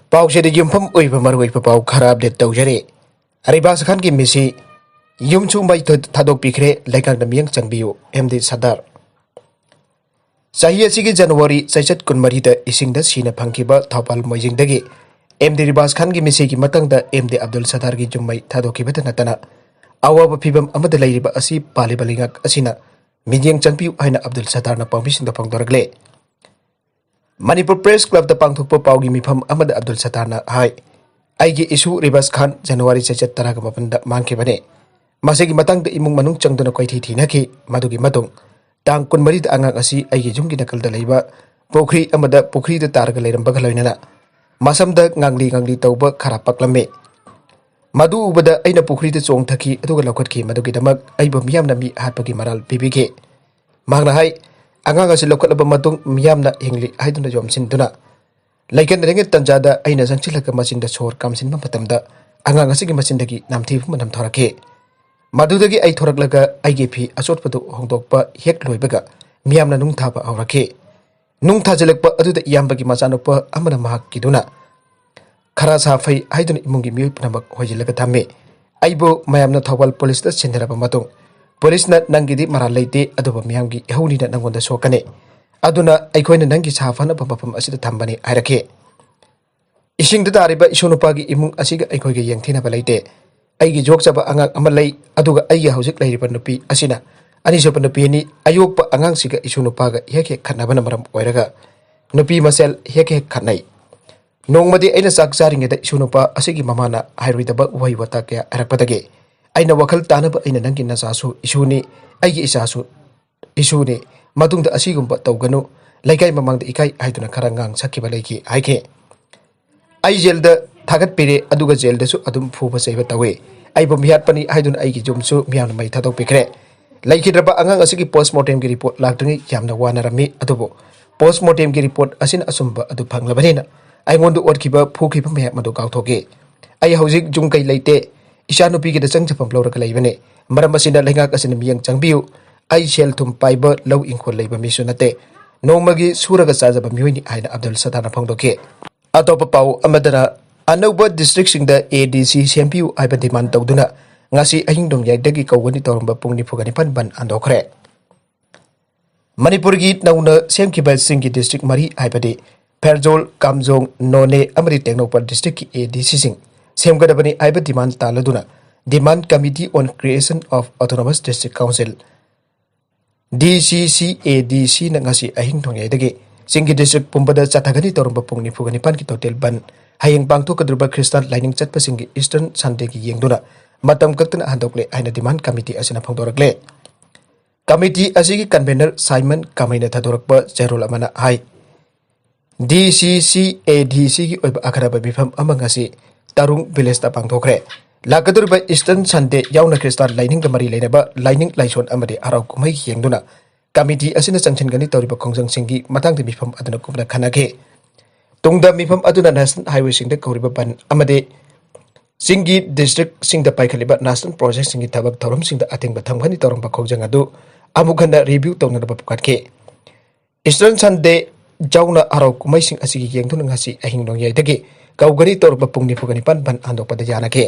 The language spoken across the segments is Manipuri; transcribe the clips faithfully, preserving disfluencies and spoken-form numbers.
ꯄꯥꯎꯁꯤꯗ ꯌꯨꯝꯐꯝ ꯑꯣꯏꯕ ꯃꯔꯨꯑꯣꯏꯕ ꯄꯥꯎ ꯈꯔ ꯑꯞꯗꯦꯠ ꯇꯧꯖꯔꯤ꯫ ꯔꯤꯕꯥꯁ ꯈꯥꯟꯒꯤ ꯃꯤꯁꯤ ꯌꯨꯝꯁꯨ ꯃꯩ ꯊ-, ꯊꯥꯗꯣꯛꯄꯤꯈ꯭ꯔꯦ, ꯂꯩꯉꯥꯛꯅ ꯃꯤꯠꯌꯦꯡ ꯆꯪꯕꯤꯌꯨ, ꯑꯦꯝ ꯗꯤ ꯁꯔꯗꯥꯔ꯫ ꯆꯍꯤ ꯑꯁꯤꯒꯤ ꯖꯅꯋꯥꯔꯤ ꯆꯩꯆꯠ ꯀꯨꯟꯃꯔꯤꯗ ꯏꯁꯤꯡꯗ ꯁꯤꯅ ꯐꯪꯈꯤꯕ ꯊꯧꯕꯥꯜ ꯃꯣꯏꯖꯤꯡꯗꯒꯤ ꯑꯦꯝ ꯗꯤ ꯔꯤꯕꯥꯁ ꯈꯥꯟꯒꯤ ꯃꯤꯁꯤꯒꯤ ꯃꯇꯥꯡꯗ ꯑꯦꯝ ꯗꯤ ꯑꯕꯗꯨꯜ ꯁꯔꯗꯥꯔꯒꯤ ꯌꯨꯝ ꯃꯩ ꯊꯥꯗꯣꯛꯈꯤꯕꯇ ꯅꯠꯇꯅ ꯑꯋꯥꯕ ꯐꯤꯚꯝ ꯑꯃꯗ ꯂꯩꯔꯤꯕ ꯑꯁꯤ ꯄꯥꯜꯂꯤꯕ ꯂꯩꯉꯥꯛ ꯑꯁꯤꯅ ꯃꯤꯠꯌꯦꯡ ꯆꯪꯕꯤꯌꯨ ꯍꯥꯏꯅ ꯑꯕꯗꯨꯜ ꯁꯔꯗꯥꯔꯅ ꯄꯥꯎꯃꯤꯁꯤꯡꯗ ꯐꯣꯡꯗꯣꯔꯛꯂꯦ꯫ ꯃꯅꯤꯄꯨꯔ ꯄ꯭ꯔꯦꯁ ꯀ꯭ꯂꯕꯇ ꯄꯥꯡꯊꯣꯛꯄ ꯄꯥꯎꯒꯤ ꯃꯤꯐꯝ ꯑꯃꯗ ꯑꯕꯗꯨꯜ ꯁꯔꯗꯥꯔꯅ ꯍꯥꯏ, "ꯑꯩꯒꯤ ꯏꯁꯨ ꯔꯤꯕꯥꯁ ꯈꯥꯟ ꯖꯅꯋꯥꯔꯤ ꯆꯩꯆꯠ ꯇꯔꯥꯒ ꯃꯥꯄꯟꯗ ꯃꯥꯡꯈꯤꯕꯅꯤ꯫ ꯃꯁꯤꯒꯤ ꯃꯇꯥꯡꯗ ꯏꯃꯨꯡ ꯃꯅꯨꯡ ꯆꯪꯗꯨꯅ ꯀꯣꯏꯊꯤ ꯊꯤꯅꯈꯤ꯫ ꯃꯗꯨꯒꯤ ꯃꯇꯨꯡ ꯇꯥꯡ ꯀꯨꯟꯃꯔꯤꯗ ꯑꯉꯥꯡ ꯑꯁꯤ ꯑꯩꯒꯤ ꯌꯨꯝꯒꯤ ꯅꯥꯀꯜꯗ ꯂꯩꯕ ꯄꯨꯈ꯭ꯔꯤ ꯑꯃꯗ ꯄꯨꯈ꯭ꯔꯤꯗ ꯇꯥꯔꯒ ꯂꯩꯔꯝꯕꯒ ꯂꯣꯏꯅꯅ ꯃꯁꯝꯗ ꯉꯥꯡꯂꯤ ꯉꯥꯡꯂꯤ ꯇꯧꯕ ꯈꯔ ꯄꯛꯂꯝꯃꯤ꯫ ꯃꯗꯨ ꯎꯕꯗ ꯑꯩꯅ ꯄꯨꯈ꯭ꯔꯤꯗ ꯆꯣꯡꯊꯈꯤ, ꯑꯗꯨꯒ ꯂꯧꯈꯠꯈꯤ꯫ ꯃꯗꯨꯒꯤꯗꯃꯛ ꯑꯩꯕꯨ ꯃꯤꯌꯥꯝꯅ ꯃꯤ ꯍꯥꯠꯄꯒꯤ ꯃꯔꯥꯜ ꯄꯤꯕꯤꯈꯤ꯫" ꯃꯍꯥꯛꯅ ꯍꯥꯏ, "ꯑꯉꯥꯡ ꯑꯁꯤ ꯂꯧꯈꯠꯂꯕ ꯃꯇꯨꯡ ꯃꯤꯌꯥꯝꯅ ꯍꯤꯡꯂꯤ ꯍꯥꯏꯗꯨꯅ ꯌꯣꯝꯁꯤꯟꯗꯨꯅ ꯂꯩꯀꯟꯅꯔꯤꯉꯩ ꯇꯟꯖꯥꯗ ꯑꯩꯅ ꯆꯪꯁꯤꯜꯂꯒ ꯃꯆꯤꯟꯗ ꯁꯣꯔ ꯀꯥꯝꯁꯤꯟꯕ ꯃꯇꯝꯗ ꯑꯉꯥꯡ ꯑꯁꯤꯒꯤ ꯃꯆꯤꯟꯗꯒꯤ ꯅꯝꯊꯤꯕ ꯃꯅꯝ ꯊꯣꯔꯛꯈꯤ꯫ ꯃꯗꯨꯗꯒꯤ ꯑꯩ ꯊꯣꯔꯛꯂꯒ ꯑꯩꯒꯤ ꯐꯤ ꯑꯆꯣꯠꯄꯗꯨ ꯍꯣꯡꯗꯣꯛꯄ ꯍꯦꯛ ꯂꯣꯏꯕꯒ ꯃꯤꯌꯥꯝꯅ ꯅꯨꯡ ꯊꯥꯕ ꯍꯧꯔꯛꯈꯤ꯫ ꯅꯨꯡ ꯊꯥꯖꯤꯜꯂꯛꯄ ꯑꯗꯨꯗ ꯏꯌꯥꯝꯕꯒꯤ ꯃꯆꯥꯅꯨꯄꯥ ꯑꯃꯅ ꯃꯍꯥꯛꯀꯤꯗꯨꯅ ꯈꯔ ꯁꯥ ꯐꯩ ꯍꯥꯏꯗꯨꯅ ꯏꯃꯨꯡꯒꯤ ꯃꯤꯑꯣꯏ ꯄꯨꯝꯅꯃꯛ ꯍꯣꯏꯖꯤꯜꯂꯒ ꯊꯝꯃꯤ꯫ ꯑꯩꯕꯨ ꯃꯌꯥꯝꯅ ꯊꯧꯕꯥꯜ ꯄꯨꯂꯤꯁꯇ ꯁꯤꯟꯅꯔꯕ ꯃꯇꯨꯡ ꯄꯨꯂꯤꯁꯅ 'ꯅꯪꯒꯤꯗꯤ ꯃꯔꯥꯜ ꯂꯩꯇꯦ, ꯑꯗꯨꯕꯨ ꯃꯤꯌꯥꯝꯒꯤ ꯏꯍꯧꯅꯤꯅ ꯅꯪꯉꯣꯟꯗ ꯁꯣꯛꯀꯅꯤ꯫ ꯑꯗꯨꯅ ꯑꯩꯈꯣꯏꯅ ꯅꯪꯒꯤ ꯁꯥ ꯐꯅꯕ ꯃꯐꯝ ꯑꯁꯤꯗ ꯊꯝꯕꯅꯤ' ꯍꯥꯏꯔꯛꯈꯤ꯫ ꯏꯁꯤꯡꯗ ꯇꯥꯔꯤꯕ ꯏꯁꯨ ꯅꯨꯄꯥꯒꯤ ꯏꯃꯨꯡ ꯑꯁꯤꯒ ꯑꯩꯈꯣꯏꯒ ꯌꯦꯡꯊꯤꯅꯕ ꯂꯩꯇꯦ꯫ ꯑꯩꯒꯤ ꯌꯣꯛꯆꯕ ꯑꯉꯥꯡ ꯑꯃ ꯂꯩ, ꯑꯗꯨꯒ ꯑꯩꯒꯤ ꯍꯧꯖꯤꯛ ꯂꯩꯔꯤꯕ ꯅꯨꯄꯤ ꯑꯁꯤꯅ ꯑꯅꯤꯁꯨꯕ ꯅꯨꯄꯤꯅꯤ꯫ ꯑꯌꯣꯛꯄ ꯑꯉꯥꯡꯁꯤꯒ ꯏꯁꯨ ꯅꯨꯄꯥꯒ ꯍꯦꯛ ꯍꯦꯛ ꯈꯠꯅꯕꯅ ꯃꯔꯝ ꯑꯣꯏꯔꯒ ꯅꯨꯄꯤ ꯃꯁꯦꯜ ꯍꯦꯛ ꯍꯦꯛ ꯈꯠꯅꯩ꯫ ꯅꯣꯡꯃꯗꯤ ꯑꯩꯅ ꯆꯥꯛ ꯆꯥꯔꯤꯉꯩꯗ ꯏꯁꯨ ꯅꯨꯄꯥ ꯑꯁꯤꯒꯤ ꯃꯃꯥꯅ ꯍꯥꯏꯔꯣꯏꯗꯕ ꯋꯥꯍꯩ ꯋꯥꯇꯥ ꯀꯌꯥ ꯍꯥꯏꯔꯛꯄꯗꯒꯤ ꯑꯩꯅ ꯋꯥꯈꯜ ꯇꯥꯅꯕ ꯑꯩꯅ ꯅꯪꯒꯤ ꯅꯆꯥꯁꯨ ꯏꯁꯨꯅꯤ, ꯑꯩꯒꯤ ꯏꯆꯥꯁꯨ ꯏꯁꯨꯅꯤ, ꯃꯇꯨꯡꯗ ꯑꯁꯤꯒꯨꯝꯕ ꯇꯧꯒꯅꯨ, ꯂꯩꯀꯥꯏ ꯃꯃꯥꯡꯗ ꯏꯀꯥꯏ ꯍꯥꯏꯗꯨꯅ ꯈꯔ ꯉꯥꯡ ꯁꯛꯈꯤꯕ ꯂꯩꯈꯤ ꯍꯥꯏꯈꯤ꯫ ꯑꯩ ꯖꯦꯜꯗ ꯊꯥꯒꯠꯄꯤꯔꯦ, ꯑꯗꯨꯒ ꯖꯦꯜꯗꯁꯨ ꯑꯗꯨꯝ ꯐꯨꯕ ꯆꯩꯕ ꯇꯧꯏ꯫ ꯑꯩꯕꯨ ꯃꯤꯍꯥꯠꯄꯅꯤ ꯍꯥꯏꯗꯨꯅ ꯑꯩꯒꯤ ꯌꯨꯝꯁꯨ ꯃꯤꯌꯥꯝꯅ ꯃꯩ ꯊꯥꯗꯣꯛꯄꯤꯈ꯭ꯔꯦ꯫ ꯂꯩꯈꯤꯗ꯭ꯔꯕ ꯑꯉꯥꯡ ꯑꯁꯤꯒꯤ ꯄꯣꯁꯃꯣꯔꯇꯦꯝꯒꯤ ꯔꯤꯄꯣꯔꯠ ꯂꯥꯛꯇ꯭ꯔꯤꯉꯩ ꯌꯥꯝꯅ ꯋꯥꯅꯔꯝꯃꯤ, ꯑꯗꯨꯕꯨ ꯄꯣꯁꯃꯣꯔꯇꯦꯝꯒꯤ ꯔꯤꯄꯣꯔꯠ ꯑꯁꯤꯅ ꯑꯆꯨꯝꯕ ꯑꯗꯨ ꯐꯪꯂꯕꯅꯤꯅ ꯑꯩꯉꯣꯟꯗ ꯑꯣꯠꯈꯤꯕ, ꯐꯨꯈꯤꯕ ꯃꯌꯥꯝ ꯑꯗꯨ ꯀꯥꯎꯊꯣꯛꯈꯤ꯫ ꯑꯩ ꯍꯧꯖꯤꯛ ꯌꯨꯝ ꯀꯩ ꯂꯩꯇꯦ, ꯏꯆꯥꯅꯨꯄꯤꯒꯤꯗ ꯆꯪꯖꯐꯝ ꯂꯧꯔꯒ ꯂꯩꯕꯅꯤ꯫ ꯃꯔꯝ ꯑꯁꯤꯅ ꯂꯩꯉꯥꯛ ꯑꯁꯤꯅ ꯃꯤꯠꯌꯦꯡ ꯆꯪꯕꯤꯌꯨ꯫ ꯑꯩ ꯁꯦꯜ ꯊꯨꯝ ꯄꯥꯏꯕ, ꯂꯧ ꯏꯪꯈꯣꯜ ꯂꯩꯕ ꯃꯤꯁꯨ ꯅꯠꯇꯦ꯫ ꯅꯣꯡꯃꯒꯤ ꯁꯨꯔꯒ ꯆꯥꯖꯕ ꯃꯤꯑꯣꯏꯅꯤ ꯍꯥꯏꯅ ꯑꯕꯗꯨꯜ ꯁꯇꯥꯔꯅ ꯐꯣꯡꯗꯣꯛꯈꯤ꯫ ꯑꯇꯣꯞꯄ ꯄꯥꯎ ꯑꯃꯗꯅ, ꯑꯅꯧꯕ ꯗꯤꯁꯇ꯭ꯔꯤꯛꯁꯤꯡꯗ ꯑꯦ ꯗꯤ ꯁꯤ ꯁꯦꯝꯕꯤꯌꯨ ꯍꯥꯏꯕ ꯗꯤꯃꯥꯟ ꯇꯧꯗꯨꯅ ꯉꯁꯤ ꯑꯍꯤꯡ ꯅꯣꯡꯌꯥꯏꯗꯒꯤ ꯀꯧꯒꯅꯤ ꯇꯧꯔꯝꯕ ꯄꯨꯡ ꯅꯤꯐꯨꯒ ꯅꯤꯄꯥꯟ ꯕꯟ ꯍꯟꯗꯣꯛꯈ꯭ꯔꯦ꯫ ꯃꯅꯤꯄꯨꯔꯒꯤ ꯅꯧꯅ ꯁꯦꯝꯈꯤꯕ ꯆꯤꯡꯒꯤ ꯗꯤꯁꯇ꯭ꯔꯤꯛ ꯃꯔꯤ ꯍꯥꯏꯕꯗꯤ ꯐꯦꯔꯖꯣꯜ, ꯀꯥꯝꯖꯣꯡ, ꯅꯣꯅꯦ ꯑꯃꯗꯤ ꯇꯦꯡꯅꯧꯄꯜ ꯗꯤꯁꯇ꯭ꯔꯤꯛꯀꯤ ꯑꯦ ꯗꯤ ꯁꯤꯁꯤꯡ ꯁꯦꯝꯒꯗꯕꯅꯤ ꯍꯥꯏꯕ ꯗꯤꯃꯥꯟ ꯇꯥꯜꯂꯗꯨꯅ Demand Committee on Creation of Autonomous District Council, D C C A D C ꯅ ꯉꯁꯤ ꯑꯍꯤꯡ ꯅꯣꯡꯌꯥꯏꯗꯒꯤ ꯆꯤꯡꯒꯤ ꯗꯤꯁꯇ꯭ꯔꯤꯛ ꯄꯨꯝꯕꯗ ꯆꯠꯊꯒꯅꯤ ꯇꯧꯔꯝꯕ ꯄꯨꯡ ꯅꯤꯐꯨꯒ ꯅꯤꯄꯥꯟꯒꯤ ꯇꯣꯇꯦꯜ ꯕꯟ ꯍꯌꯦꯡ ꯄꯥꯡꯊꯣꯛꯀꯗꯧꯔꯤꯕ ꯈ꯭ꯔꯤꯁꯇꯥꯟ ꯂꯥꯏꯅꯤꯡ ꯆꯠꯄꯁꯤꯡꯒꯤ ꯏꯁꯇꯔꯟ ꯁꯟꯗꯦꯒꯤ ꯌꯦꯡꯗꯨꯅ ꯃꯇꯝ ꯀꯛꯇꯅ ꯍꯟꯗꯣꯛꯂꯦ ꯍꯥꯏꯅ ꯗꯤꯃꯥꯟ ꯀꯃꯤꯇꯤ ꯑꯁꯤꯅ ꯐꯣꯡꯗꯣꯔꯛꯂꯦ꯫ ꯀꯃꯤꯇꯤ ꯑꯁꯤꯒꯤ ꯀꯟꯚꯦꯅꯔ ꯁꯥꯏꯃꯟ ꯀꯃꯩꯅ ꯊꯥꯗꯣꯔꯛꯄ ꯆꯦꯔꯣꯜ ꯑꯃꯅ ꯍꯥꯏ, D C C A D C ꯒꯤ ꯑꯣꯏꯕ ꯑꯈꯟꯅꯕ ꯃꯤꯐꯝ ꯑꯃ ꯉꯁꯤ ꯇꯔꯨꯡ ꯚꯤꯂꯦꯖꯇ ꯄꯥꯡꯊꯣꯛꯈ꯭ꯔꯦ꯫ ꯂꯥꯛꯀꯗꯧꯔꯤꯕ ꯏꯁꯇꯔꯟ ꯁꯟꯗꯦ ꯌꯥꯎꯅ ꯈ꯭ꯔꯤꯁꯇꯥꯟ ꯂꯥꯏꯅꯤꯡꯒ ꯃꯔꯤ ꯂꯩꯅꯕ ꯂꯥꯏꯅꯤꯡ ꯂꯥꯏꯁꯣꯟ ꯑꯃꯗꯤ ꯍꯔꯥꯎ ꯀꯨꯝꯍꯩ ꯌꯦꯡꯗꯨꯅ ꯀꯃꯤꯇꯤ ꯑꯁꯤꯅ ꯆꯪꯁꯤꯟꯒꯅꯤ ꯇꯧꯔꯤꯕ ꯈꯣꯡꯖꯪꯁꯤꯡꯒꯤ ꯃꯇꯥꯡꯗ ꯃꯤꯐꯝ ꯑꯗꯨꯅ ꯀꯨꯞꯅ ꯈꯟꯅꯈꯤ꯫ ꯇꯨꯡꯗ ꯃꯤꯐꯝ ꯑꯗꯨꯅ ꯅꯦꯁꯅꯦꯜ ꯍꯥꯏꯋꯦꯁꯤꯡꯗ ꯀꯧꯔꯤꯕ ꯕꯟ ꯑꯃꯗꯤ ꯆꯤꯡꯒꯤ ꯗꯤꯁꯇ꯭ꯔꯤꯛꯁꯤꯡꯗ ꯄꯥꯏꯈꯠꯂꯤꯕ ꯅꯦꯁꯅꯦꯜ ꯄ꯭ꯔꯣꯖꯦꯛꯁꯤꯡꯒꯤ ꯊꯕꯛ ꯊꯧꯔꯝꯁꯤꯡꯗ ꯑꯊꯤꯡꯕ ꯊꯝꯒꯅꯤ ꯇꯧꯔꯝꯕ ꯈꯣꯡꯖꯪ ꯑꯗꯨ ꯑꯃꯨꯛ ꯍꯟꯅ ꯔꯤꯚ꯭ꯌꯨ ꯇꯧꯅꯅꯕ ꯄꯨꯈꯠꯈꯤ꯫ ꯏꯁꯇꯔꯟ ꯁꯟꯗꯦ ꯌꯥꯎꯅ ꯍꯔꯥꯎ ꯀꯨꯝꯍꯩꯁꯤꯡ ꯑꯁꯤꯒꯤ ꯌꯦꯡꯗꯨꯅ ꯉꯁꯤ ꯑꯍꯤꯡ ꯅꯣꯡꯌꯥꯏꯗꯒꯤ ꯀꯧꯒꯅꯤ ꯇꯧꯔꯝꯕ ꯄꯨꯡ ꯅꯤꯐꯨꯒ ꯅꯤꯄꯥꯟ ꯕꯟ ꯍꯟꯗꯣꯛꯄꯗ ꯌꯥꯅꯈꯤ꯫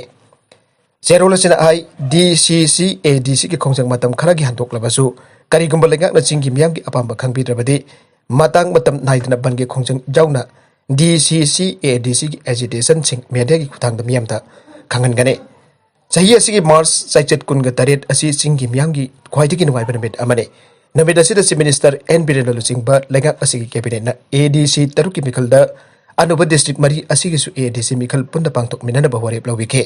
ꯆꯦꯔꯣꯜ ꯑꯁꯤꯅ ꯍꯥꯏ, D C C A D C ꯒꯤ ꯈꯣꯡꯖꯪ ꯃꯇꯝ ꯈꯔꯒꯤ ꯍꯟꯗꯣꯛꯂꯕꯁꯨ, ꯀꯔꯤꯒꯨꯝꯕ ꯂꯩꯉꯥꯛꯅ ꯆꯤꯡꯒꯤ ꯃꯤꯌꯥꯝꯒꯤ ꯑꯄꯥꯝꯕ ꯈꯪꯕꯤꯗ꯭ꯔꯕꯗꯤ, ꯃꯇꯥꯡ ꯃꯇꯝ ꯅꯥꯏꯗꯅ ꯕꯟꯒꯤ ꯈꯣꯡꯖꯪ ꯌꯥꯎꯅ D C C A D C ꯒꯤ ꯑꯦꯖꯤꯇꯦꯁꯟꯁꯤꯡ ꯃꯦꯗꯤꯌꯥꯒꯤ ꯈꯨꯠꯊꯥꯡꯗ ꯃꯤꯌꯥꯝꯗ ꯈꯪꯍꯟꯒꯅꯤ꯫ ꯆꯍꯤ ꯑꯁꯤꯒꯤ ꯃꯥꯔꯆ ꯆꯩꯆꯠ ꯀꯨꯟꯒ ꯇꯔꯦꯠ ꯑꯁꯤ ꯆꯤꯡꯒꯤ ꯃꯤꯌꯥꯝꯒꯤ ꯈ꯭ꯋꯥꯏꯗꯒꯤ ꯅꯨꯡꯉꯥꯏꯕ ꯅꯨꯃꯤꯠ ꯑꯃꯅꯤ꯫ ꯅꯨꯃꯤꯠ ꯑꯁꯤꯗ ꯆꯤꯐ ꯃꯤꯅꯤꯁꯇꯔ ꯑꯦꯟ ꯕꯤꯔꯦꯟꯅ ꯂꯨꯆꯤꯡꯕ ꯂꯩꯉꯥꯛ ꯑꯁꯤꯒꯤ ꯀꯦꯕꯤꯅꯦꯠꯅ ꯑꯦ ꯗꯤ ꯁꯤ ꯇꯔꯨꯛꯀꯤ ꯃꯤꯈꯜꯗ ꯑꯅꯧꯕ ꯗꯤꯁꯇ꯭ꯔꯤꯛ ꯃꯔꯤ ꯑꯁꯤꯒꯤꯁꯨ ꯑꯦ ꯗꯤ ꯁꯤ ꯃꯤꯈꯜ ꯄꯨꯟꯅ ꯄꯥꯡꯊꯣꯛꯃꯤꯟꯅꯅꯕ ꯋꯥꯔꯦꯞ ꯂꯧꯕꯤꯈꯤ꯫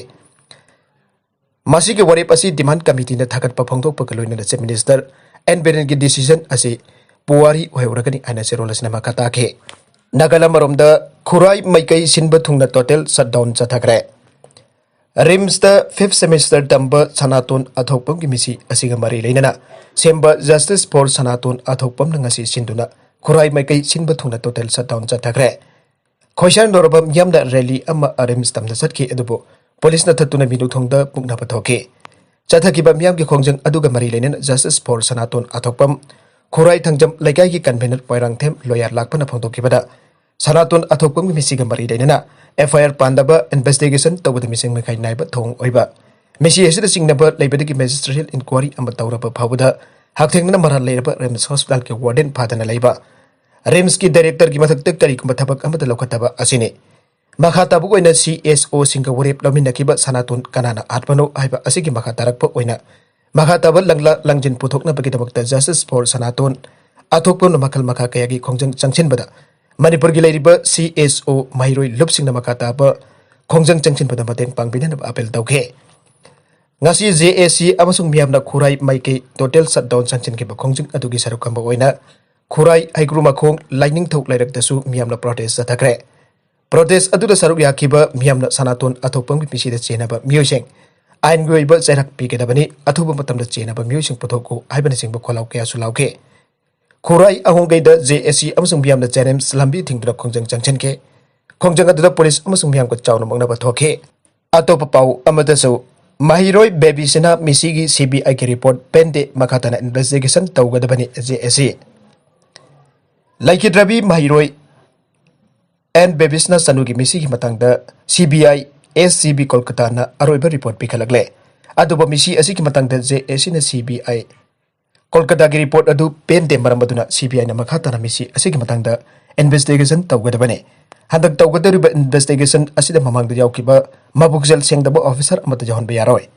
ꯃꯁꯤꯒꯤ ꯋꯥꯔꯦꯞ ꯑꯁꯤ ꯗꯤꯃꯥꯟ ꯀꯃꯤꯇꯤꯅ ꯊꯥꯒꯠꯄ ꯐꯣꯡꯗꯣꯛꯄꯒ ꯂꯣꯏꯅꯅ ꯆꯤꯐ ꯃꯤꯅꯤꯁꯇꯔ ꯑꯦꯟ ꯕꯤꯔꯦꯟꯒꯤ ꯗꯤꯁꯤꯖꯟ ꯑꯁꯤ ꯄꯨꯋꯥꯔꯤ ꯑꯣꯏꯍꯧꯔꯒꯅꯤ ꯍꯥꯏꯅ ꯆꯦꯔꯣꯜ ꯑꯁꯤꯅ ꯃꯈꯥ ꯇꯥꯈꯤ꯫ ꯅꯥꯒꯥꯂꯦꯟ ꯑꯃꯔꯣꯝꯗ ꯈꯨꯔꯥꯏ ꯃꯥꯏꯀꯩ ꯁꯤꯟꯕ ꯊꯨꯡꯅ ꯇꯣꯇꯦꯜ ꯁꯠꯗꯥꯎꯟ ꯆꯠꯊꯈ꯭ꯔꯦ꯫ ꯔꯤꯝꯁꯇ ꯐꯤꯐ ꯁꯦꯃꯤꯁꯇꯔ ꯇꯝꯕ ꯁꯅꯥꯇꯣꯟ ꯑꯊꯣꯛꯄꯝꯒꯤ ꯃꯤꯁꯤ ꯑꯁꯤꯒ ꯃꯔꯤ ꯂꯩꯅꯅ ꯁꯦꯝꯕ ꯖꯁꯇꯤꯁ ꯐꯣꯔ ꯁꯅꯥꯇꯣꯟ ꯑꯊꯣꯛꯄꯝꯅ ꯉꯁꯤ ꯁꯤꯟꯗꯨꯅ ꯈꯨꯔꯥꯏ ꯃꯥꯏꯀꯩ ꯁꯤꯟꯕ ꯊꯨꯡꯅ ꯇꯣꯇꯦꯜ ꯁꯠꯗꯥꯎꯟ ꯆꯠꯊꯈ꯭ꯔꯦ꯫ ꯈꯣꯏꯁꯥꯟ ꯂꯣꯔꯕꯝ ꯌꯥꯝꯅ ꯔꯦꯂꯤ ꯑꯃ ꯔꯤꯝꯁ ꯇꯝꯅ ꯆꯠꯈꯤ, ꯑꯗꯨꯕꯨ ꯄꯨꯂꯤꯁꯅ ꯊꯠꯇꯨꯅ ꯃꯤꯅꯨ ꯊꯣꯡꯗ ꯃꯨꯛꯅꯕ ꯊꯣꯛꯈꯤ꯫ ꯆꯠꯊꯈꯤꯕ ꯃꯤꯌꯥꯝꯒꯤ ꯈꯣꯡꯖꯪ ꯑꯗꯨꯒ ꯃꯔꯤ ꯂꯩꯅꯅ ꯖꯁꯇꯤꯁ ꯐꯣꯔ ꯁꯅꯥꯇꯣꯟ ꯑꯊꯣꯛꯄꯝ, ꯈꯨꯔꯥꯏ ꯊꯥꯡꯖꯝ ꯂꯩꯀꯥꯏꯒꯤ ꯀꯟꯚꯦꯅꯔ ꯄꯣꯏꯔꯥꯡꯊꯦꯝ ꯂꯣꯌꯥꯔ ꯂꯥꯛꯄꯅ ꯐꯣꯡꯗꯣꯛꯈꯤꯕꯗ, ꯁꯅꯥꯇꯣꯟ ꯑꯊꯣꯛꯄꯝꯒꯤ ꯃꯤꯁꯤꯒ ꯃꯔꯤ ꯂꯩꯅꯅ FIR ꯄꯥꯟꯗꯕ, investigation ꯇꯧꯕꯗ ꯃꯤꯁꯤꯡ ꯃꯈꯩ ꯅꯥꯏꯕ ꯊꯧꯑꯣꯡ ꯑꯣꯏꯕ ꯃꯤꯁꯤ ꯑꯁꯤꯗ ꯆꯤꯡꯅꯕ ꯂꯩꯕꯗꯒꯤ magisterial inquiry ꯑꯃ ꯇꯧꯔꯕ ꯐꯥꯎꯕꯗ ꯍꯛꯊꯦꯡꯅꯅ ꯃꯔꯥꯜ ꯂꯩꯔꯕ RIMS hospitalꯒꯤ warden ꯐꯥꯗꯅ ꯂꯩꯕ, RIMSꯀꯤ directorꯒꯤ ꯃꯊꯛꯇ ꯀꯔꯤꯒꯨꯝꯕ ꯊꯕꯛ ꯑꯃꯠꯇ ꯂꯧꯈꯠꯇꯕ ꯑꯁꯤꯅꯤ꯫ ꯃꯈꯥ ꯇꯥꯕ ꯑꯣꯏꯅ CSOꯁꯤꯡꯒ ꯋꯥꯔꯦꯞ ꯂꯧꯃꯤꯟꯅꯈꯤꯕ ꯁꯅꯥꯇꯣꯟ ꯀꯅꯥꯅ ꯍꯥꯠꯄꯅꯣ ꯍꯥꯏꯕ ꯑꯁꯤꯒꯤ ꯃꯈꯥ ꯇꯥꯔꯛꯄ ꯑꯣꯏꯅ ꯃꯈꯥ ꯇꯥꯕ ꯂꯪꯂꯥ ꯂꯪꯖꯤꯟ ꯄꯨꯊꯣꯛꯅꯕꯒꯤꯗꯃꯛꯇ Justice for ꯁꯅꯥꯇꯣꯟ ꯑꯊꯣꯛꯄꯝꯅ ꯃꯈꯜ ꯃꯈꯥ ꯀꯌꯥꯒꯤ ꯈꯣꯡꯖꯪ ꯆꯪꯁꯤꯟꯕꯗ ꯃꯅꯤꯄꯨꯔꯒꯤ ꯂꯩꯔꯤꯕ CSO ꯃꯍꯩꯔꯣꯏ ꯂꯨꯞꯁꯤꯡꯅ ꯃꯈꯥ ꯇꯥꯕ ꯈꯣꯡꯖꯪ ꯆꯪꯁꯤꯟꯕꯗ ꯃꯇꯦꯡ ꯄꯥꯡꯕꯤꯅꯅꯕ appeal ꯇꯧꯈꯤ꯫ ꯉꯁꯤ JAC ꯑꯃꯁꯨꯡ ꯃꯤꯌꯥꯝꯅ ꯈꯨꯔꯥꯏ ꯃꯥꯏꯀꯩ total shutdown ꯆꯪꯁꯤꯟꯈꯤꯕ ꯈꯣꯡꯖꯪ ꯑꯗꯨꯒꯤ ꯁꯔꯨꯛ ꯑꯃ ꯑꯣꯏꯅ ꯈꯨꯔꯥꯏ, ꯍꯩꯒ꯭ꯔꯨꯃꯈꯣꯡ, ꯂꯥꯏꯅꯤꯡꯊꯧ ꯂꯩꯔꯛꯇꯁꯨ ꯃꯤꯌꯥꯝꯅ protest ꯆꯠꯊꯈ꯭ꯔꯦ꯫ Protest ꯑꯗꯨꯗ ꯁꯔꯨꯛ ꯌꯥꯈꯤꯕ ꯃꯤꯌꯥꯝꯅ ꯁꯅꯥꯇꯣꯟ ꯑꯊꯣꯛꯄꯝꯒꯤ ꯃꯤꯁꯤꯗ ꯆꯦꯟꯅꯕ ꯃꯤꯑꯣꯏꯁꯤꯡ ꯑꯥꯏꯟꯒꯤ ꯑꯣꯏꯕ ꯆꯩꯔꯥꯛ ꯄꯤꯒꯗꯕꯅꯤ, ꯑꯊꯨꯕ ꯃꯇꯝꯗ ꯆꯦꯟꯅꯕ ꯃꯤꯑꯣꯏꯁꯤꯡ ꯄꯨꯊꯣꯛꯎ ꯍꯥꯏꯕꯅꯆꯤꯡꯕ ꯈꯣꯜꯂꯥꯎ ꯀꯌꯥꯁꯨ ꯂꯥꯎꯈꯤ꯫ ꯈꯨꯔꯥꯏ ꯑꯍꯣꯡꯒꯩꯗ JAC ꯑꯃꯁꯨꯡ ꯃꯤꯌꯥꯝꯅ JNIMS ꯂꯝꯕꯤ ꯊꯤꯡꯗꯨꯅ ꯈꯣꯡꯖꯪ ꯆꯪꯁꯤꯟꯈꯤ꯫ ꯈꯣꯡꯖꯪ ꯑꯗꯨꯗ ꯄꯨꯂꯤꯁ ꯑꯃꯁꯨꯡ ꯃꯤꯌꯥꯝꯒ ꯆꯥꯎꯅ ꯃꯛꯅꯕ ꯊꯣꯛꯈꯤ꯫ ꯑꯇꯣꯞꯄ ꯄꯥꯎ ꯑꯃꯗꯁꯨ, ꯃꯍꯩꯔꯣꯏ ꯕꯦꯕꯤꯁꯤꯅ ꯃꯤꯁꯤꯒꯤ CBIꯒꯤ report ꯄꯦꯟꯗꯦ, ꯃꯈꯥ ꯇꯥꯅ investigation ꯇꯧꯒꯗꯕꯅꯤ JAC꯫ ꯂꯩꯈꯤꯗ꯭ꯔꯕꯤ ꯃꯍꯩꯔꯣꯏ ꯑꯦꯟ ꯕꯦꯕꯤꯁꯅ ꯆꯅꯨꯒꯤ ꯃꯤꯁꯤꯒꯤ ꯃꯇꯥꯡꯗ CBI, SCB ꯀꯣꯜꯀꯇꯥꯅ ꯑꯔꯣꯏꯕ report ꯄꯤꯈꯠꯂꯛꯂꯦ꯫ ꯑꯗꯨꯕꯨ ꯃꯤꯁꯤ ꯑꯁꯤꯒꯤ ꯃꯇꯥꯡꯗ JACꯅ CBI ꯀꯣꯜꯀꯇꯥꯒꯤ report ꯑꯗꯨ ꯄꯦꯟꯗꯦ, ꯃꯔꯝ ꯑꯗꯨꯅ CBIꯅ ꯃꯈꯥ ꯇꯥꯅ ꯃꯤꯁꯤ ꯑꯁꯤꯒꯤ ꯃꯇꯥꯡꯗ investigation ꯇꯧꯒꯗꯕꯅꯤ꯫ ꯍꯟꯗꯛ ꯇꯧꯒꯗꯧꯔꯤꯕ investigation ꯑꯁꯤꯗ ꯃꯃꯥꯡꯗ ꯌꯥꯎꯈꯤꯕ ꯃꯕꯨꯛꯆꯦꯜ ꯁꯦꯡꯗꯕ officer ꯑꯃꯠꯇ ꯌꯥꯎꯍꯟꯕ ꯌꯥꯔꯣꯏ꯫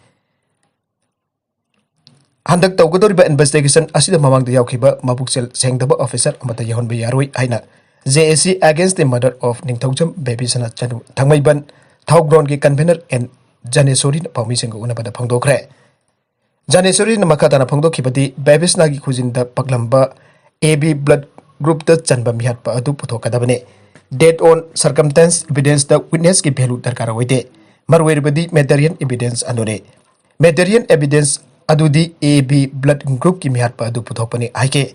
ꯍꯟꯗꯛ ꯇꯧꯒꯗꯧꯔꯤꯕ investigation ꯑꯁꯤꯗ ꯃꯃꯥꯡꯗ ꯌꯥꯎꯈꯤꯕ ꯃꯕꯨꯛꯆꯦꯜ ꯁꯦꯡꯗꯕ officer ꯑꯃꯠꯇ ꯌꯥꯎꯍꯟꯕ ꯌꯥꯔꯣꯏ ꯍꯥꯏꯅ JAC Against the Murder of Ningthoujam ꯕꯦꯕꯤꯁꯅ ꯆꯅꯨ ꯊꯥꯡꯃꯩꯕꯟ ꯊꯥꯎꯒ꯭ꯔꯣꯟꯒꯤ convener ꯑꯦꯟ ꯖꯅꯦꯁꯣꯔꯤꯅ ꯄꯥꯎꯃꯤꯁꯤꯡꯒ ꯎꯅꯕꯗ ꯐꯣꯡꯗꯣꯛꯈ꯭ꯔꯦ꯫ ꯖꯅꯦꯁꯣꯔꯤꯅ ꯃꯈꯥ ꯇꯥꯅ ꯐꯣꯡꯗꯣꯛꯈꯤꯕꯗꯤ, ꯕꯦꯕꯤꯁꯅꯥꯒꯤ ꯈꯨꯖꯤꯟꯗ ꯄꯛꯂꯝꯕ AB blood groupꯇ ꯆꯟꯕ ꯃꯤꯍꯥꯠꯄ ꯑꯗꯨ ꯄꯨꯊꯣꯛꯀꯗꯕꯅꯤ꯫ Death on circumstance evidenceꯇ witnessꯀꯤ value ꯗꯔꯀꯥꯔ ꯑꯣꯏꯗꯦ꯫ ꯃꯔꯨꯑꯣꯏꯔꯤꯕꯗꯤ material evidence ꯑꯗꯨꯅꯤ꯫ Material evidence ꯑꯗꯨꯗꯤ AB blood groupꯀꯤ ꯃꯤꯍꯥꯠꯄ ꯑꯗꯨ ꯄꯨꯊꯣꯛꯄꯅꯤ ꯍꯥꯏꯈꯤ꯫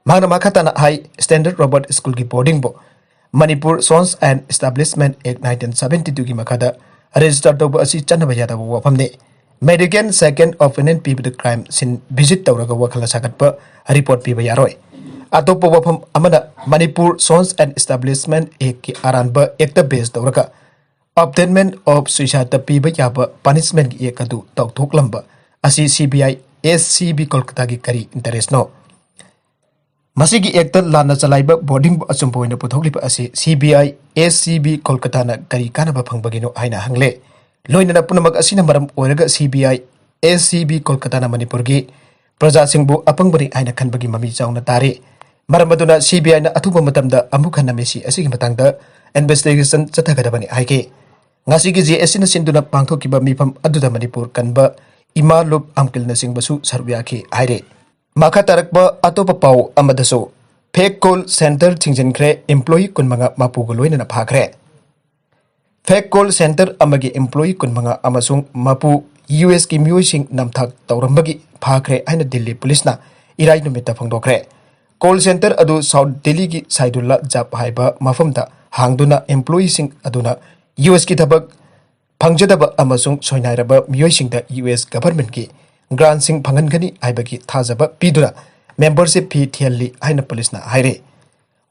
ꯃꯍꯥꯛꯅ ꯃꯈꯥ ꯇꯥꯅ ꯍꯥꯏ, Standard Robert Schoolꯒꯤ boardingꯕꯨ Manipur Sons and Establishment Act nineteen seventy twoꯒꯤ ꯃꯈꯥꯗ register ꯇꯧꯕ ꯑꯁꯤ ꯆꯠꯅꯕ ꯌꯥꯗꯕ ꯋꯥꯐꯝꯅꯤ꯫ Medical second opinion ꯄꯤꯕꯗ crime scene visit ꯇꯧꯔꯒ ꯋꯥꯈꯜ ꯁꯥꯒꯠꯄ report ꯄꯤꯕ ꯌꯥꯔꯣꯏ꯫ ꯑꯇꯣꯞꯄ ꯋꯥꯐꯝ ꯑꯃꯅ, ꯃꯅꯤꯄꯨꯔ Sons and Establishment Actꯀꯤ ꯑꯔꯥꯟꯕ Actꯇ base ꯇꯧꯔꯒ Obtainment of Suicide ꯄꯤꯕ ꯌꯥꯕ punishmentꯀꯤ Act ꯑꯗꯨ ꯇꯧꯊꯣꯛꯂꯝꯕ ꯑꯁꯤ CBI ACB ꯀꯣꯜꯀꯇꯥꯒꯤ ꯀꯔꯤ interestꯅꯣ? ꯃꯁꯤꯒꯤ Actꯇ ꯂꯥꯟꯅ ꯆꯂꯥꯏꯕ wordingꯕꯨ ꯑꯆꯨꯝꯕ ꯑꯣꯏꯅ ꯄꯨꯊꯣꯛꯂꯤꯕ ꯑꯁꯤ CBI ACB ꯀꯣꯜꯀꯇꯥꯅ ꯀꯔꯤ ꯀꯥꯟꯅꯕ ꯐꯪꯕꯒꯤꯅꯣ ꯍꯥꯏꯅ ꯍꯪꯂꯦ꯫ ꯂꯣꯏꯅꯅ ꯄꯨꯝꯅꯃꯛ ꯑꯁꯤꯅ ꯃꯔꯝ ꯑꯣꯏꯔꯒ CBI ACB ꯀꯣꯜꯀꯇꯥꯅ ꯃꯅꯤꯄꯨꯔꯒꯤ ꯄ꯭ꯔꯖꯥꯁꯤꯡꯕꯨ ꯑꯄꯪꯕꯅꯤ ꯍꯥꯏꯅ ꯈꯟꯕꯒꯤ ꯃꯃꯤ ꯆꯥꯎꯅ ꯇꯥꯔꯤ꯫ ꯃꯔꯝ ꯑꯗꯨꯅ CBIꯅ ꯑꯊꯨꯕ ꯃꯇꯝꯗ ꯑꯃꯨꯛ ꯍꯟꯅ ꯃꯤꯁꯤ ꯑꯁꯤꯒꯤ ꯃꯇꯥꯡꯗ investigation ꯆꯠꯊꯒꯗꯕꯅꯤ ꯍꯥꯏꯈꯤ꯫ ꯉꯁꯤꯒꯤ JACꯅ ꯁꯤꯟꯗꯨꯅ ꯄꯥꯡꯊꯣꯛꯈꯤꯕ ꯃꯤꯐꯝ ꯑꯗꯨꯗ ꯃꯅꯤꯄꯨꯔ ꯀꯟꯕ ꯏꯃꯥ ꯂꯨꯞ ꯑꯝꯀꯤꯜꯅꯆꯤꯡꯕꯁꯨ ꯁꯔꯨꯛ ꯌꯥꯈꯤ ꯍꯥꯏꯔꯤ꯫ ꯃꯈꯥ ꯇꯥꯔꯛꯄ ꯑꯇꯣꯞꯄ ꯄꯥꯎ ꯑꯃꯗꯁꯨ, fake call centre ꯊꯤꯡꯖꯤꯟꯈ꯭ꯔꯦ, employee ꯀꯨꯟꯃꯉꯥ ꯃꯄꯨꯒ ꯂꯣꯏꯅꯅ ꯐꯥꯈ꯭ꯔꯦ꯫ Fake call centre ꯑꯃꯒꯤ employee ꯀꯨꯟꯃꯉꯥ ꯑꯃꯁꯨꯡ ꯃꯄꯨ USꯀꯤ ꯃꯤꯑꯣꯏꯁꯤꯡ ꯅꯝꯊꯥꯛ ꯇꯧꯔꯝꯕꯒꯤ ꯐꯥꯈ꯭ꯔꯦ ꯍꯥꯏꯅ ꯗꯤꯜꯂꯤ ꯄꯨꯂꯤꯁꯅ ꯏꯔꯥꯏ ꯅꯨꯃꯤꯠꯇ ꯐꯣꯡꯗꯣꯛꯈ꯭ꯔꯦ꯫ Call centre ꯑꯗꯨ South Delhiꯒꯤ ꯁꯥꯏꯗꯨꯜꯂꯥ ꯖꯥꯞ ꯍꯥꯏꯕ ꯃꯐꯝꯗ ꯍꯥꯡꯗꯨꯅ employeeꯁꯤꯡ ꯑꯗꯨꯅ USꯀꯤ ꯊꯕꯛ ꯐꯪꯖꯗꯕ ꯑꯃꯁꯨꯡ ꯁꯣꯏꯅꯥꯏꯔꯕ ꯃꯤꯑꯣꯏꯁꯤꯡꯗ US governmentꯀꯤ grantꯁꯤꯡ ꯐꯪꯍꯟꯒꯅꯤ ꯍꯥꯏꯕꯒꯤ ꯊꯥꯖꯕ ꯄꯤꯗꯨꯅ membership fee ꯊꯤꯍꯜꯂꯤ ꯍꯥꯏꯅ ꯄꯨꯂꯤꯁꯅ ꯍꯥꯏꯔꯤ꯫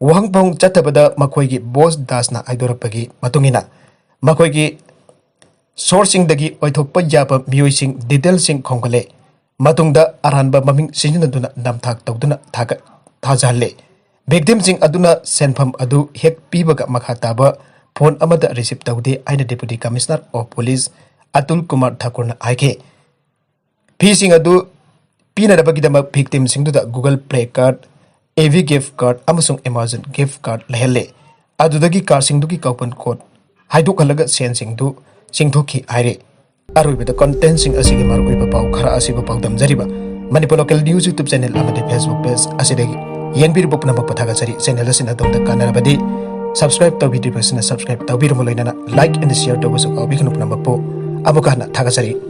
ꯋꯥꯍꯪ ꯄꯥꯎꯍꯪ ꯆꯠꯊꯕꯗ ꯃꯈꯣꯏꯒꯤ boss ꯗꯥꯁꯅ ꯍꯥꯏꯗꯣꯔꯛꯄꯒꯤ ꯃꯇꯨꯡ ꯏꯟꯅ, ꯃꯈꯣꯏꯒꯤ sourceꯁꯤꯡꯗꯒꯤ ꯑꯣꯏꯊꯣꯛꯄ ꯌꯥꯕ ꯃꯤꯑꯣꯏꯁꯤꯡ detailꯁꯤꯡ ꯈꯣꯝꯒꯠꯂꯦ꯫ ꯃꯇꯨꯡꯗ ꯑꯔꯥꯟꯕ ꯃꯃꯤꯡ ꯁꯤꯖꯤꯟꯅꯗꯨꯅ ꯅꯝꯊꯥꯛ ꯇꯧꯗꯨꯅ ꯊꯥꯒꯠ-, ꯊꯥꯖꯍꯜꯂꯦ꯫ Victimꯁꯤꯡ ꯑꯗꯨꯅ ꯁꯦꯟꯐꯝ ꯑꯗꯨ ꯍꯦꯛ ꯄꯤꯕꯒ ꯃꯈꯥ ꯇꯥꯕ phone ꯑꯃꯗ receive ꯇꯧꯗꯦ ꯍꯥꯏꯅ Deputy Commissioner of Police Atul Kumar ꯊꯥꯀꯨꯔꯅ ꯍꯥꯏꯈꯤ꯫ Feeꯁꯤꯡ ꯑꯗꯨ ꯄꯤꯅꯅꯕꯒꯤꯗꯃꯛ victimꯁꯤꯡꯗꯨꯗ Google Play card, AV gift card ꯑꯃꯁꯨꯡ Amazon gift card ꯂꯩꯍꯜꯂꯦ꯫ ꯑꯗꯨꯗꯒꯤ cardꯁꯤꯡꯗꯨꯒꯤ coupon code ꯍꯥꯏꯗꯣꯛꯍꯜꯂꯒ ꯁꯦꯟꯁꯤꯡꯗꯨ ꯆꯤꯡꯊꯣꯛꯈꯤ ꯍꯥꯏꯔꯤ꯫ ꯑꯔꯣꯏꯕꯗ contentꯁꯤꯡ ꯑꯁꯤꯒꯤ ꯃꯔꯨꯑꯣꯏꯕ ꯄꯥꯎ ꯈꯔ ꯑꯁꯤꯕꯨ ꯄꯥꯎꯗꯝꯖꯔꯤꯕ Manipur Local News YouTube channel ꯑꯃꯗꯤ Facebook page ꯑꯁꯤꯗꯒꯤ ꯌꯦꯡꯕꯤꯔꯤꯕ ꯄꯨꯝꯅꯃꯛꯄꯨ ꯊꯥꯒꯠꯆꯔꯤ꯫ Channel ꯑꯁꯤꯅ ꯑꯗꯣꯝꯗ ꯀꯥꯟꯅꯔꯕꯗꯤ subscribe ꯇꯧꯕꯤꯗ꯭ꯔꯤꯕꯁꯤꯅ subscribe ꯇꯧꯕꯤꯔꯝꯃꯨ, ꯂꯣꯏꯅꯅ like and share ꯇꯧꯕꯁꯨ ꯀꯥꯎꯕꯤꯒꯅꯨ꯫ ꯄꯨꯝꯅꯃꯛꯄꯨ ꯑꯃꯨꯛꯀ ꯍꯟꯅ ꯊꯥꯒꯠꯆꯔꯤ꯫